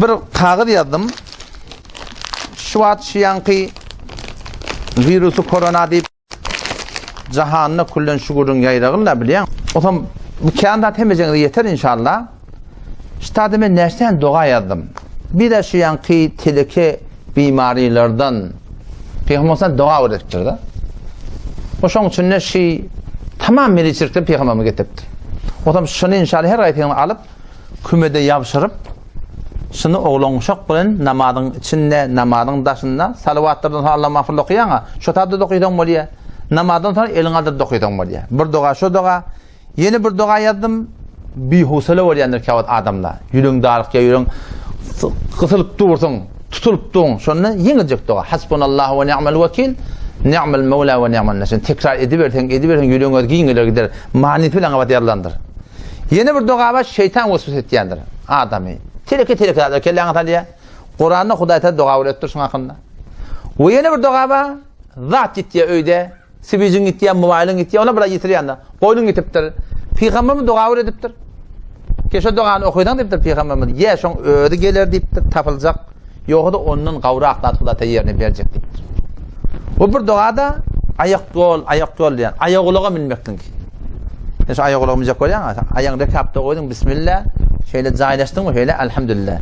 Bir kagyz ýazdym. Şu wagt şu ýanky wirusy korona diýip jahanda küllen şu gürrüň ýaýragyl-da bilýäň. Otam bu kän zat hemmejeňize ýeter inşallah. Şu taýda men näçe tane doga ýazdym. Bir-de şu ýanky teleke bimarylardan Pygamber sallallahu doga öwretipdir-de. O şoň üçin de şu tamam meliçilikden pygamberimiz getiripdir. Otam şuny inşallah her gaýsyňyzy alyp kümede ýabşyryp, şuny oglan-uşak bilen namazyň içinde, namazyň daşynda, salawatlardan soň Allahümme agfir okaýaň-a, şo taýda okaýsaň bolýar. Namazdan soň eliňi galdyryp okaýsaň bolýar. Bir doga şo doga, ýene bir doga ýazdym, bihowsala bolýandyr käwagt adamlar. Ýüregiň darykýar, ýüregiň gysylyp dursuň, tutulyp duruň. Şonda ýeňiljek doga. Hasbunallahu we ni'mel wekil, ni'mel mewla we ni'men nasir. Tekrar ediberseň, ediberseň ýüregiň özi giňeler gider. Manysy bilen gabat ýazylandyr. Ýene bir doga bar, şeýtan weswese etýändir adamy. Teleke-teleke zatlar kelläňe salýar. Kuranda Hudaý Taala doga öwretdir şuň hakynda. We ýene bir doga bar, zat ýitýär öýde, siwijiň ýitýär, mobaýlyň ýitýär, ona bir ýitirýände, goýnuň ýitipdir. Pygamberimiz doga öwredipdir. Ki şo dogany okaýsaň diýipdir pygamberimiz, ýa şoň özi geler diýipdir, tapyljak. Ýogsa-da ondan gowrak zat Hudaý Taala ýerine berjek diýipdir. Bu bir doga-da aýak ýol, aýak ýol diýen, aýagulaga münmekliňki. Sen şu aýagulaga münjek bolýaň, aýagyňy rekapda goýduň, bismillah, şeýle jaýlaşdyňmy, şeýle alhamdulillah.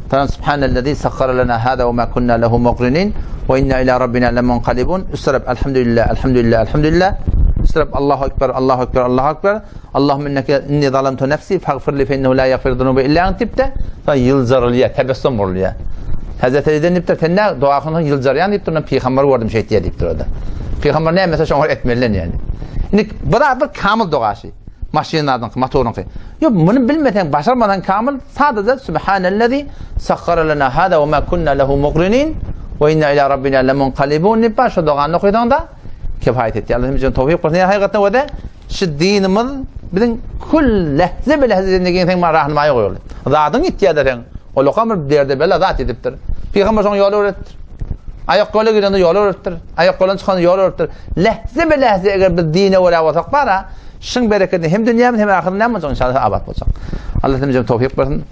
Tamam, subhanellezi sakhara lana hada we ma kunna lehu muqrinin we inna ila rabbina lamunqalibun. Üsrep alhamdulillah, alhamdulillah, alhamdulillah. Üsrep Allahu ekber, Allahu ekber, Allahu ekber. Allahümme inneke inni zalamtu nefsi fagfirli fe innehu la yagfiru zunuba illa ent diýip-de, soň ýyljarylýar, tebessüm urulýar. Hazreti Aliden diýipdir, sen näme doga kylsaň ýyljarýaň diýipdir, men pygamber gördüm şeýtýär diýipdir o-da. Pygamber näme etse şoňa etmeli ýaly. Indi bir zat bir kamyl dogaşy. Maşynadyňky, motoryňky. Ýok, muny bilmeseň, başarmasaň kamyl, sadaja subhanellezi sakhara lana hada we ma kunna lehu muqrinin we inna ila rabbina lamunqalibun diýip bar, şo dogany okaýsaň-da kifaýet etýär. Allah hemmämize towfyk bersin. Hakykatdan öde Şu dinimiz biziň kül lehze be lehze zindigiň seň maňa rahnymaýy goýuldy. Zadyň ýitýär-de seň. Olakam bir derde bela zat ýetipdir. Pygamber şoňa ýol öwretipdir. Aýak ýola girende ýol öwretipdir. Aýak ýoldan çykanda ýol öwretipdir. Lehze be lehze eger biz dine görä bolsak bara, şyň berekedini hem dünýämiz hem ahyretimiz näme boljak inşallah abat boljak. Allah hemmämize towfyk bersin.